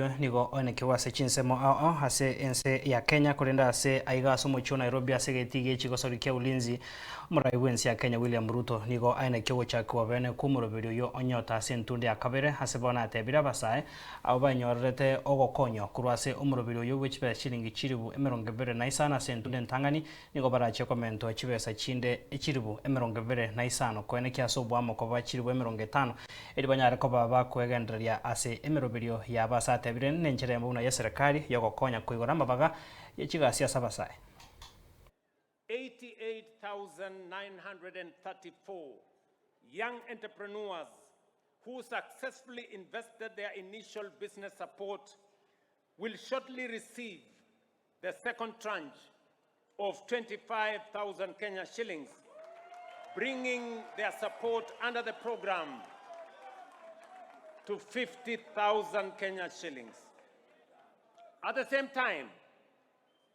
Oyio nigo oenekiwa ase chinsemo ao ao ase ense ya Kenya korende ase aiga ase omochie o Nairobi ase egetii gie chigosori kia Ulinzi, omorai bw'ense ya Kenya William Ruto nigo aenekia ogochakigwa bene kw'omoroberi oyio onyota ase entunde ya kabere ase bono atebire abasae abwo banyorerete ogokonywa korwa ase omoroberi oyio bwe chibesa chiringi chilifu 25 ase entunde entang'ani nigo barachie komentwa chibesa chinde echilifu 25 koenekia ase oboamo koba chilifu 50 erio banyare koba bakwegendereria ase emeroberio yabo ase atebire nenchera eyemo buna y'eserekari y'ogokonya koigora amabaga ye chigasi ase abasae. 88,934 young entrepreneurs who successfully invested their initial business support will shortly receive the second tranche of 25,000 Kenya shillings, bringing their support under the program to 50,000 Kenya shillings. At the same time,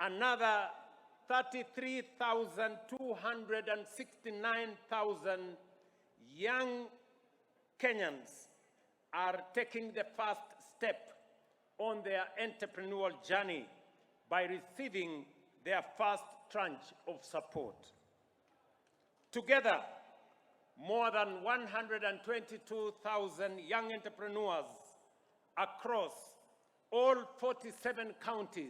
another 33,269,000 young Kenyans are taking the first step on their entrepreneurial journey by receiving their first tranche of support. Together, more than 122,000 young entrepreneurs across all 47 counties